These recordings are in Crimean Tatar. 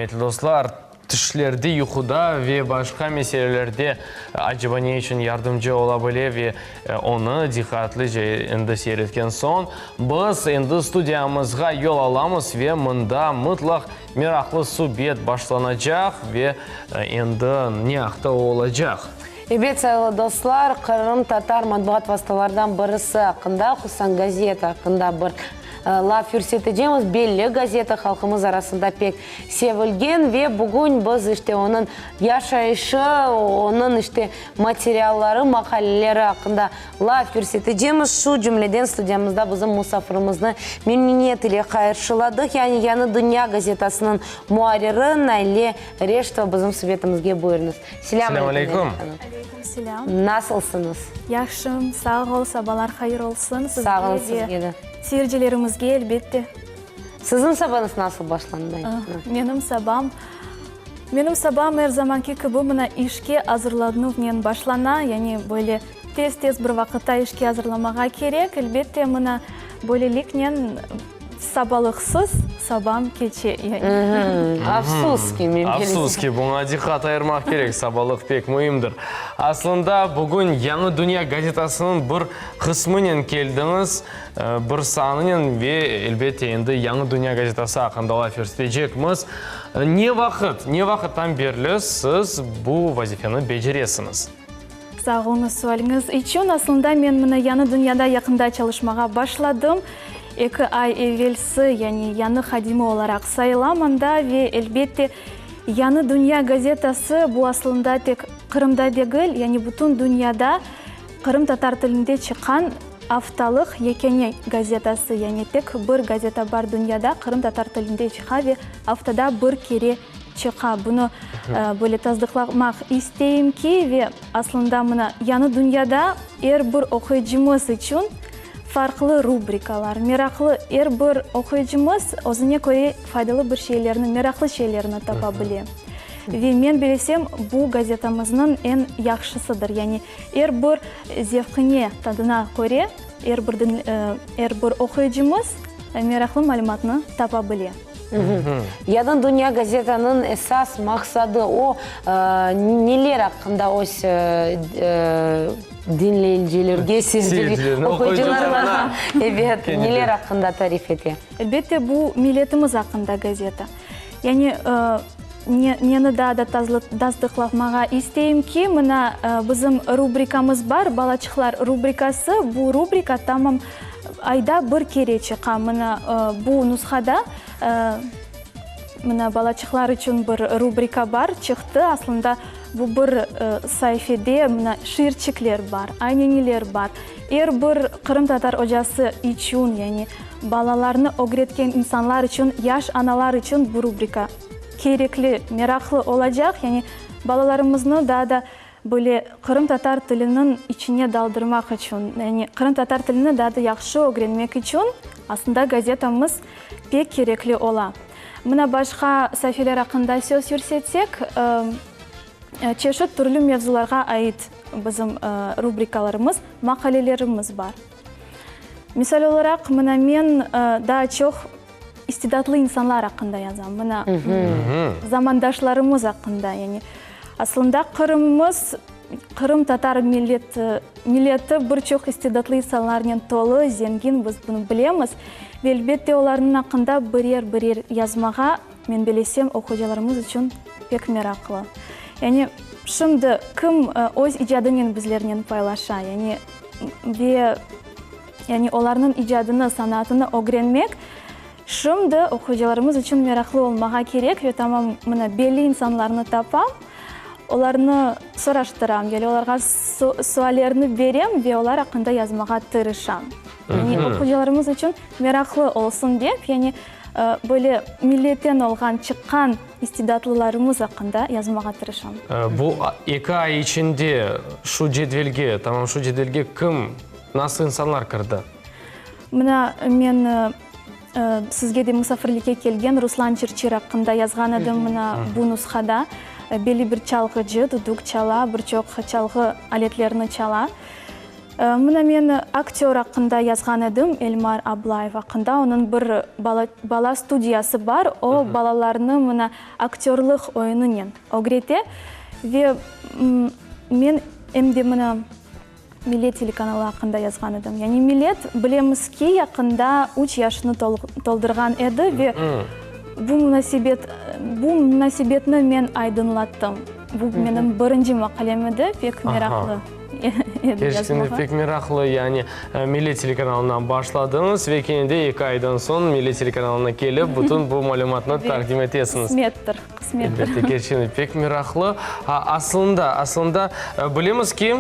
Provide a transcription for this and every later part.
Ürmetli dostlar, tüşlerde, yuquda ve başqa meselelerde aceba ne içün yardımcı ola bile ve onı diqqatlıca endi seyir etken soñ, biz endi studiyamızğa yol alamız ve mında mıtlaq meraqlı subet başlanacaq ve endi ne aqta o olacaq? Ebet, sayğılı dostlar, qırımtatar matbuat vastalardan birisi aqqında, hususan gazeta aqqında bir laf yürsetecemiz. Belli gazeta, halqımız arasında pek sevilgen ve bugün biz işte onıñ yaşayışı, onıñ işte materialları, maqaleleri aqqında laf yürsetecemiz. Şu cümleden studiyamızda bizim musafirimizni memnüniyet ile qarşıladıq, yani Yañı dünya gazetasınıñ muarriri Nayle Reştova bizim subetimizge buyurıñız. Selâm aleyküm, Nayle hanım. Aleyküm selâm. Nasılsıñız? Yahşım, sağ ol, sabalar hayır olsun sizge ve sizge ve seyircilerimizge, elbette. Siziñ sabañız nasıl başlandı? Menim sabam, menim sabam er zamanki kibi mına işke azırlanuvnen başlana, yani böyle tez-tez bir vaqıtta işke azırlamağa kerek, elbette, mına böyleliknen sabalıqsız sabam keçe, yani. Afsus ki, men Afsus ki, buña diqqat ayırmaq kerek, sabalıq pek müimdir. Aslında, bugün Yañı dünya gazetasınıñ bir qısmınen keldiñiz. Bir sanınen ve, elbette, endi Yañı dünya gazetası aqqında laf yürsetecekmiz. Ne vaqıt, ne vaqıttan berli siz bu vazifeni beceresiñiz? Sağ oluñız sualiñiz içün. Aslında men mına Yañı dünyada yaqında çalışmağa başladım. Eki ay evelsi, yani yañı hadimi olaraq sayılam anda ve, elbette, Yañı dünya gazetası bu aslında tek Qırımda degil, yani bütün dünyada qırımtatar tilinde çıqqan Aftalıq yekâne gazetası, yani tek bir gazeta bar dünyada, qırımtatar tilinde çıqa ve aftada bir kere çıqa. Bunı böyle tasdıqlamaq isteyim ki, ve aslında mına Yañı dünyada er bir oquyıcımız içün farqlı rubrikalar, meraqlı er bir oquyıcımız özüne köre faydalı bir şeylerni, meraqlı şeylerni tapa bile. Ve men bilesem, bu gazetamıznıñ eñ yahşısıdır, yani Er bir zevqine, tadına köre er bir er bir oquyıcımız meraqlı malümatnı tapa bile. Yañı dünya gazetanıñ esas maqsadı, o, neler aqqında öz diñleyicilerge, oquyıcılarına, ebet, neler aqqında tarif ete? Elbette, bu milletimiz aqqında gazeta. Yani, neni daa da tasdıqlamağa isteyim ki, mına, bizim rubrikamız bar, Balaçıqlar rubrikası. Bu rubrika tamam ayda bir kere çıqa. Mına, bu nushada, mına, balaçıqlar içün bir rubrika bar, çıqtı. Aslında, bu bir saifede, mına, şiirçikler bar, ayneniler bar. Er bir qırımtatar ocası içün, yani Balalarnı ögretken insanlar içün, yaş analar içün bu rubrika kerekli, meraqlı olacaq. Yani balalarımıznı daa da böyle qırımtatar tiliniñ içine daldırmaq içün, yani qırımtatar tilini daa da yahşı ögrenmek içün aslında gazetamız pek kerekli ola. Mına başqa saifeler aqqında söz yürsetsek, çeşit türlü mevzularğa ait bizim rubrikalarımız, maqalelerimiz bar. Misal olaraq, mına men daa çoq istidatlı insanlar aqqında yazam, mına zamandaşlarımız aqqında, yani aslında Qırımımız, qırımtatar milleti, milleti bir çoq istidatlı insanlarnen tolu, zengin, biz bunı bilemiz ve elbette olarnıñ aqqında birer-birer yazmağa, men bilesem, oquyıcılarımız içün pek meraqlı. Yani şimdi kim öz icadınen bizlernen paylaşa, yani Ve, yani, olarnıñ icadını, sanatını ögrenmek şimdi oquyıcılarımız içün meraqlı olmağa kerek. Ve tamam, mına, belli insanlarnı tapam, olarnı soraştıram, yani olarğa suallerni berem ve olar aqqında yazmağa tırışam. Yani, oquyıcılarımız içün meraqlı olsun dep, yani, böyle milletten olğan, çıqqan İstidatlılarımız aqqında yazmağa tırışam. Bu eki ay içinde şu cedvelge, tamam şu cedvelge kim, nasıl insanlar kirdi? Mına, men sizge de musafirlikke kelgen Ruslan Çirçir aqqında yazğan edim, mına bu nushada. Belli bir çalğıcı, duduk çala, bir çoq çalğı aletlerini çala. Mına men aktör aqqında yazğan edim, Elmar Ablayev aqqında. Onıñ bir bala bala studiyası bar, o, balalarnı mına aktörlıq oyunınen ögrete. Ve men em de mına Millet telekanalı aqqında yazğan edim. Yani Millet, bilemiz ki, yaqında üç yaşını toldurğan edi ve bu munasebet bu munasebetni men aydınlattım. Bu menim birinci maqalem edi, pek meraqlı edi Kerçekten de pek meraqlı. Yani Millet telekanalından başladıñız ve kene de eki aydan soñ Millet telekanalına kelip, bütün bu malümatnı taqdim etesiñiz. Qısmettir, qısmettir. Elbette, kerçekten de pek meraqlı. Aslında, aslında, bilemiz ki,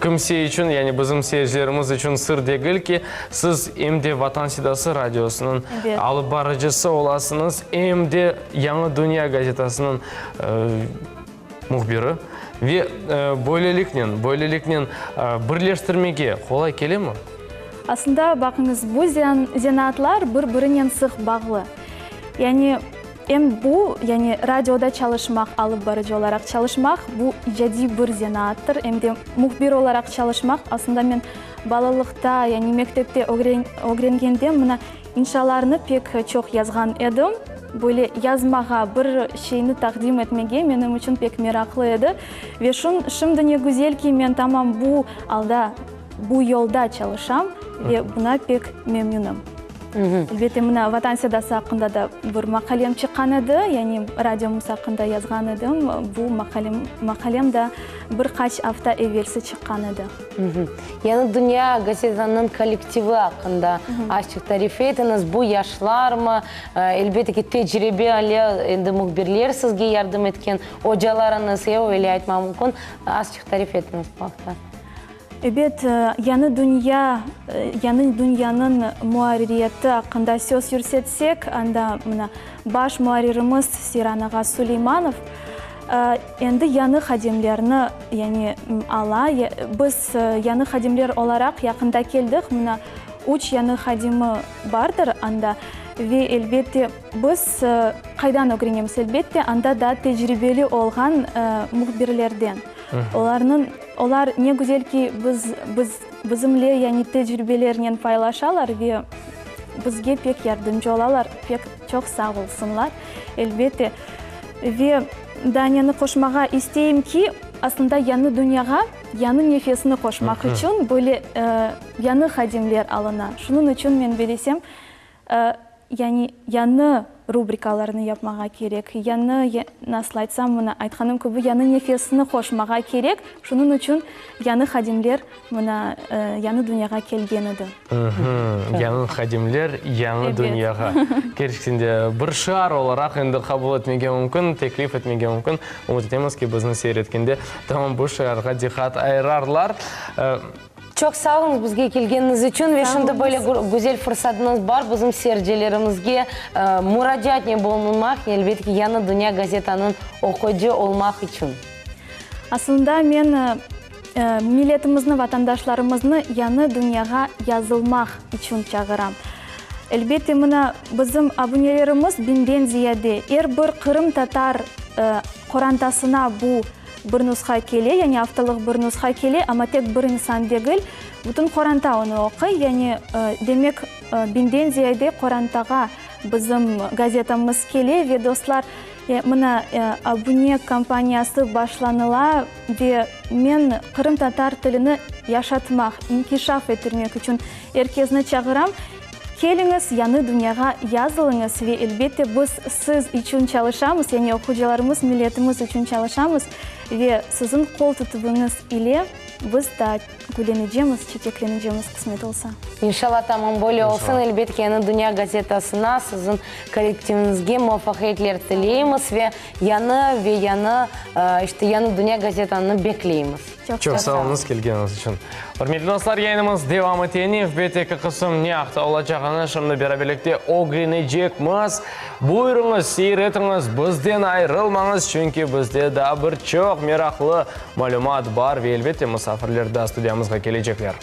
kimse içün, yani bizim seyircilerimiz içün sır degil ki, siz em de Vatan sedası radiosınıñ alıp barıcısı olasıñız, em de Yañı dünya gazetasınıñ mühbiri. Ve böyleliknen, böyleliknen birleştirmege qolay kelemi? Aslında, baqıñız, bu zenaatlar bir-birinen sıq bağlı. Yani em bu, yani radioda çalışmaq, alıp barıcı olaraq çalışmaq, bu icadiy bir zenaattır, em de mühbir olaraq çalışmaq. Aslında men balalıqta, yani mektepte ögrengende mına İnşalarnı pek çoq yazğan edim. Böyle yazmağa, bir şeyni taqdim etmege menim içün pek meraqlı edi. Ve şun, şimdi ne güzel ki, men tamam bu alda, bu yolda çalışam ve buna pek memnünim. Elbette, mına Vatan sedası aqqında da bir maqalem çıqqan edi, yani radiomız aqqında yazğan edim. Bu maqalem, maqalem da bir qaç afta evelsi çıqqan edi. Yañı dünya gazetanıñ kollektivi aqqında azçıq tarif etiñiz. Bu yaşlarmı? Elbette ki, tecribeli endi mühbirler sizge yardım etken, ocalarıñız, e, öyle aytmaq mümkün. Azçıq tarif etiñiz bu aqta. Ebet, Yañı dünya, Yañı dünyanıñ muarririyeti aqqında söz yürsetsek, anda, mına, baş muarririmiz Seyran ağa Suleymanov, Endi yañı hadimlerni, yani, ala. Biz yañı hadimler olaraq yaqında keldik, mına, üç yañı hadimi bardır anda. Ve, elbette, biz qaydan ögrenemiz? Elbette, anda daa tecribeli olğan mühbirlerden. Olarnıñ, olar ne güzel ki, biz, biz, bizimle, yani, tecribelerinen paylaşalar ve bizge pek yardımcı olalar, pek çoq sağ olsunlar, elbette. Ve daa neni qoşmağa isteyim ki, aslında yañı dünyağa yañı nefesni qoşmaq içün böyle yañı hadimler alına. Şunıñ içün men bilesem, yani yañı rubrikalarnı yapmağa kerek, yañı, nasıl aytsam, mına aytqanım kibi, yañı nefesni qoşmağa kerek. Şunıñ içün yañı hadimler mına yañı dünyağa kelgen edi. Yañı hadimler, yañı dünyağa. Kerçekten de, bir şiar olaraq endi qabul etmege mümkün, teklif etmege mümkün. Ümüt etemiz ki, bizni seyir etkende tamam bu şiarğa diqqat ayırarlar. Çoq sağ oluñız bizge kelgeniñiz içün ve şimdi böyle güzel fırsatıñız bar bizim seyircilerimizge muracaatnen bulunmaq, elbette ki, Yañı dünya gazetanıñ oquyıcı olmaq içün. Aslında men Milletimizni, vatandaşlarımıznı yañı dünyağa yazılmaq içün çağıram. Elbette, mına, bizim abunelerimiz biñden ziyade. Er bir qırımtatar qorantasına bu bir nusha kele, yani aftalıq bir nusha kele, amma tek bir insan degil, bütün qoranta onı oquy. Yani, demek, biñden ziyade qorantağa bizim gazetamız kele ve, dostlar, Mına, abune kampaniyası başlanıla ve men qırımtatar tilini yaşatmaq, inkişaf ettirmek içün er kesni çağıram, keliñiz, Yañı dünyağa yazılıñız ve, elbette, biz siz içün çalışamız, yani oqucılarımız, milletimiz içün çalışamız ve siziñ qol tutuvıñız ile biz daa Güllenecemiz, çeçeklenecemiz, qısmet olsa. İnşallah tamam böyle olsun. Elbet ki, Yañı dünya gazetasına, siziñ kollektiviñizge muvafaqiyetler tileymiz ve yañı ve yañı, işte, Yañı dünya gazetanı bekleymiz. Çoq sağ oluñız kelgeniñiz içün. Ürmetli dostlar, yayınımız devam ete. Nevbetteki qısım ne aqta olacağını şimdi beraberlikte ögrenecekmiz. Buyurıñız, seyir etiñiz, bizden ayırılmañız, çünki bizde daa bir çoq meraqlı malümat bar ve, elbette, musafirler daa studiyamızğa kelecekler.